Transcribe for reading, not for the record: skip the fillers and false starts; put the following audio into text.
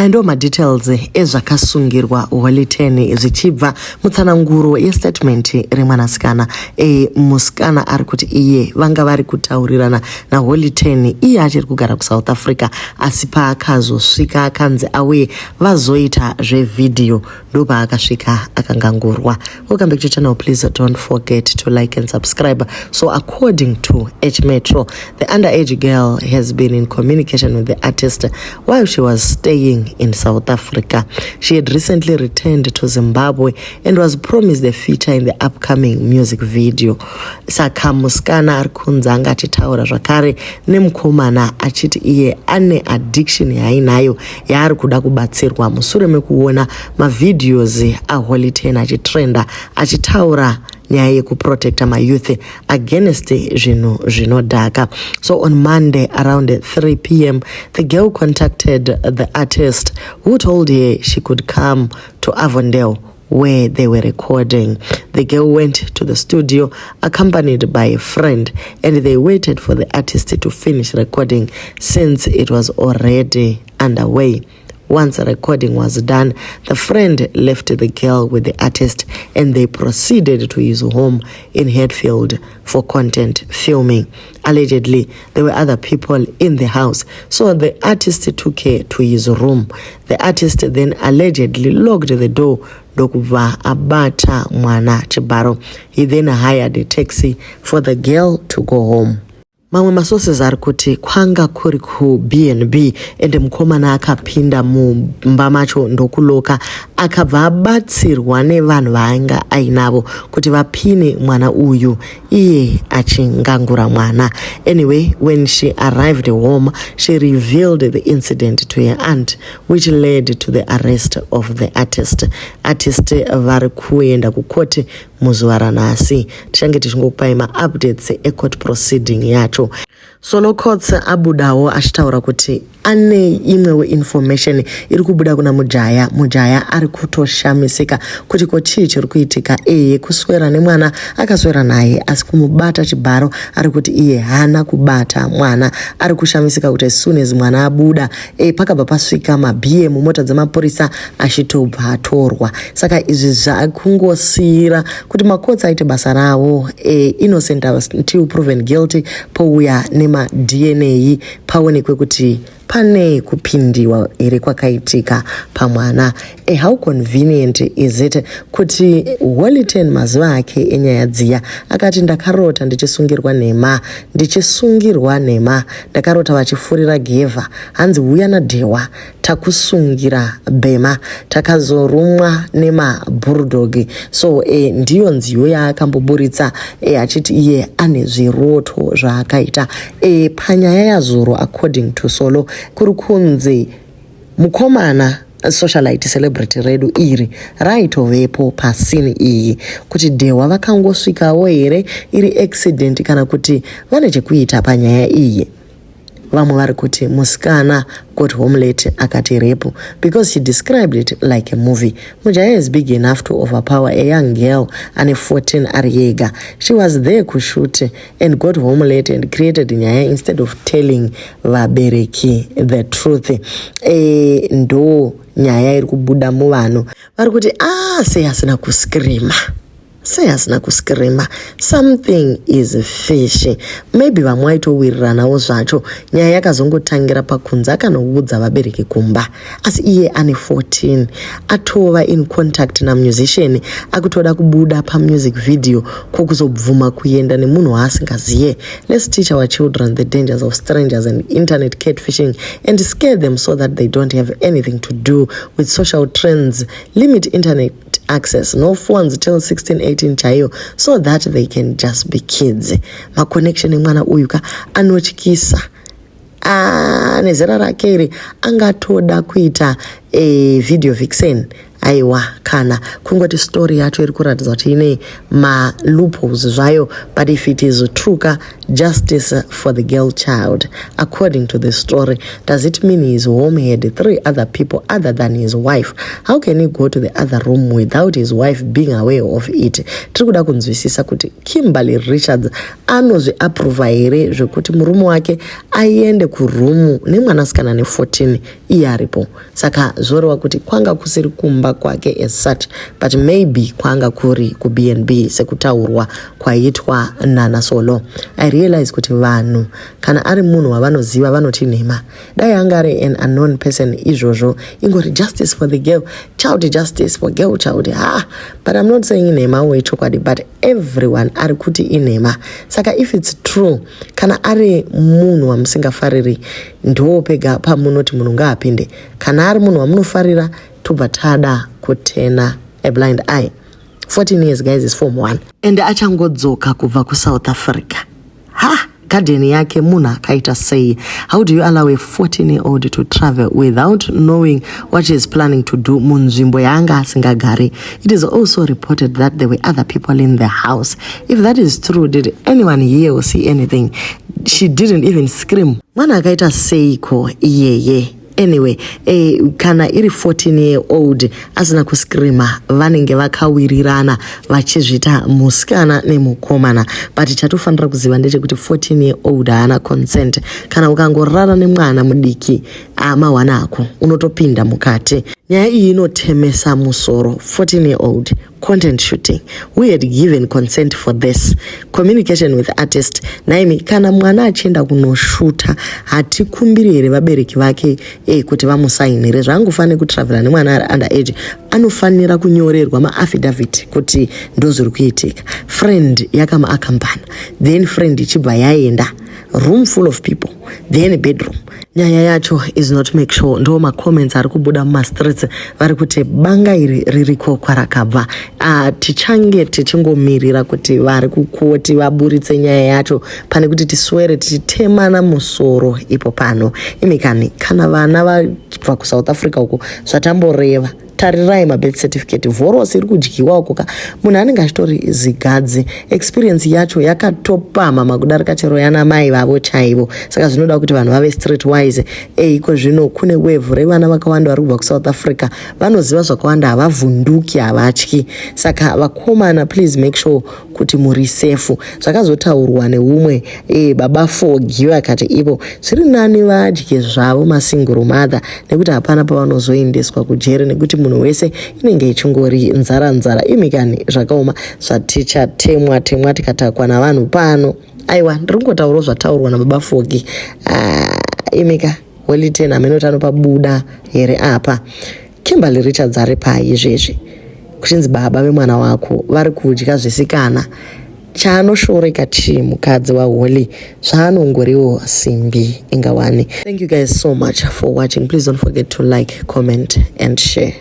Aya ndiwo madetails ezvakasungirwa Holy Ten zvichibva mutsananguro yestatement remwanasikana. Musikana ari kuti iye vanga vari kutaurirana naHoly Ten iye achiri kugara kuSouth Africa, asi paakazosvika akanzi auye vazoita zvevhidhiyo, ndopaakasvika akangangurwa. Welcome back to channel. Please don't forget to like and subscribe. So according to H Metro, the underage girl has been in communication with the artist while she was staying in South Africa. She had recently returned to Zimbabwe and was promised a feature in the upcoming music video. Saka musikana ari kunzi anga achitaura zvakare nemukomana achiti iye ane addiction yaainayo yaari kuda kubatsirwa mushure mekuona mavideos aHoly Ten achitrenda achitaura nyaya yekuprotecta mayouth against zvinhu zvinodhaka. So on Monday around 3 p.m., the girl contacted the artist, who told her she could come to Avondale, where they were recording. The girl went to the studio accompanied by a friend, and they waited for the artist to finish recording since it was already underway. Once the recording was done, the friend left the girl with the artist and they proceeded to his home in Hatfield for content filming. Allegedly, there were other people in the house, so the artist took her to his room. The artist then allegedly locked the door ndokubva abata mwana chibharo. He then hired a taxi for the girl to go home. Mamwe masources ari kuti kwanga kuri kuBnB, ende mukomana akapinda mumba macho ndokuloka, akabva abatsirwa nevanhu vaainga ainavo kuti vapine mwana uyu iye achingangura mwana. Anyway, when she arrived home, she revealed the incident to her aunt, which led to the arrest of the artist. Artist vari kuenda kukoti muzuva ranhasi. Tichange tichingokupai maupdates ecourt proceeding yacho. Solo Courts abudawo achitaura kuti ane imwewo information iri kubuda kuna Mujaya. Mujaya ari kutoshamisika kuti ko chii chiri kuitika. Eye kuswera nemwana akaswera naye, asi kumubata chibharo ari kuti iye haana kubata mwana. Ari kushamisika kuti as soon as mwana abuda, pakabva pasvika mabhiye mumota dzemapurisa achitobva atorwa. Saka izvi zvakungosiyira kuti makotsi aite basa ravo. Innocent until proven guilty. Pouya nemaDNA paonekwe kuti pane kupindiwa here kwakaitika pamwana. How convenient is it kuti Holy Ten mazuva ake enyaya dziya akati, "Ndakarota ndichisungirwa nhema, ndichisungirwa nhema, ndakarota vachifurira gevha, hanzi uya nadhewa takusungira bhema, takazorumwa nemabulldog." So ndiyo nziyo yaakamboburitsa achiti iye ane zviroto zvaakaita. Panyaya yazuro, according to Solo, kuri kunzi mukomana socialite celebrity redu iri raitovepo pasini iyi. Kuti Dhehwa vakangosvikawo here, iri accident, kana kuti vane chekuita panyaya iyi? Vamwe vari kuti musikana got home late akati rape because she described it like a movie. Mujaya is big enough to overpower a young girl ane 14 ari yega. She was there kushoot and got home late and created nyaya instead of telling vabereki the truth. Ndo nyaya iri kubuda muvanhu. Vari kuti, "Ah, sei asina kuscreama? Sei asina kuscreama? Something is fishy." Maybe vamwe vaitowiriranawo zvacho. Nyaya yakazongotangira pakunze akanoudza vabereki kumba, asi iye ane 14 atova in contact namusician akutoda kubuda pamusic video, kwokuzobvuma kuenda nemunhu waasingaziye. Let's teach our children the dangers of strangers and internet catfishing and scare them so that they don't have anything to do with social trends. Limit internet access, no phones till 16, 18 chaiyo, so that they can just be kids. Maconnection emwana uyu ka anotyisa. Nezera rake iri angatoda kuita video vixen. Aiwa kana. Kana kungoti story yacho iri kuratidza kuti ine maloopholes zvayo, but if it is true ka, justice for the girl child. According to the story, does it mean his home had three other people other than his wife? How can he go to the other room without his wife being aware of it? Tiri kuda kunzwisisa kuti Kimberly Richards anozviapprova here zvekuti murume wake aende kurumu nemwanasikana ne14 iye aripo. Saka zvoreva kuti kwanga kusiri kumba kwake as such, but maybe kwanga kuri kuBnB sekutaurwa kwaitwa nana Solo. I realize kuti vanhu kana ari munhu wavanoziva vanoti nhema. Dai anga ari an unknown person, izvozvo ingori justice for the girl child, justice for girl child. Ha, but I'm not saying inhema wechokwadi, but everyone ari kuti inhema. Saka if it's true, kana ari munhu wamusingafariri, ndo pega pamunoti munhu ngaapinde. Kana ari munhu wamunofarira, tobva tada kuturn a blind eye. 14 years, guys, is form 1 and achangodzoka kubva kuSouth Africa. Ha, gadheni yake munhu akaita sei? How do you allow a 14 year old to travel without knowing what she is planning to do munzvimbo yaanga asingagari? It is also reported that there were other people in the house. If that is true, did anyone hear or see anything? She didn't even scream. Mwana akaita seiko iyeye? Anyway, kana iri 14 year old asina kuscreama, vanenge vakawirirana vachizvita musikana nemukomana. But chatofanira kuziva ndechekuti 14 year old haana consent. Kana ukangorara nemwana mudiki, amawana ako unotopinda mukati. Nyaya iyi inotemesa musoro. 14 year old content shooting, who had given consent for this? Communication with artist. Naimi, kana mwana achienda kunoshuta, hatikumbiri here vabereki vake kuti vamusainire? Zvaangofaniri kutravhera nemwana ari under age. Anofanira kunyorerwa maaffidavit kuti ndozviri kuitika. Friend yakamuaccompanya, then friend ichibva yaenda, room full of people, then bedroom. Nyaya yacho is not make sure. Ndo macomments ari kubuda mumastreets. Vari kuti banga iri ririko kwarakabva. Tichange tichingomirira kuti vari kukoti vaburitse nyaya yacho pane kuti tiswere tichitemana musoro ipo pano. Imikani, kana vana vabva kuSouth Africa uko, zvatamboreva, tarirai mabirth certificate, vhorosi iri kudyiwa uko ka. Munhu anenge achitori zigadzi. Experience yacho yakatopamhama kudarika chero yana mai vavo chaivo. Saka zvinoda kuti vanhu vave street wise. Eiko zvino kune wave revana vakawanda vari kubva kuSouth Africa, vanoziva zvakawanda, havavhunduki, havatyi. Saka vakomana, please make sure kuti muri safe. Zvakazotaurwa neumwe baba Fogi, vakati ivo zviri nani vadye zvavo masingle mother, nekuti hapana pavanozoendeswa kujere, nekuti munhu wese inenge ichingori nzara nzara. Imikani, zvakaoma zvatichatemwa temwa tikatakwa navanhu pano. Aiwa, ndiri kungotaurawo zvataurwa nababa Fogi. Ah, imika, Holy Ten amenoti anopabuda here apa? Kimberly Richards ari pai izvezvi kuchinzi baba vemwana wako vari kudya zvesikana? Chaanoshoreka chii mukadzi waHoly zvaanongoriwo simbi ingawani? Thank you guys so much for watching. Please don't forget to like, comment and share.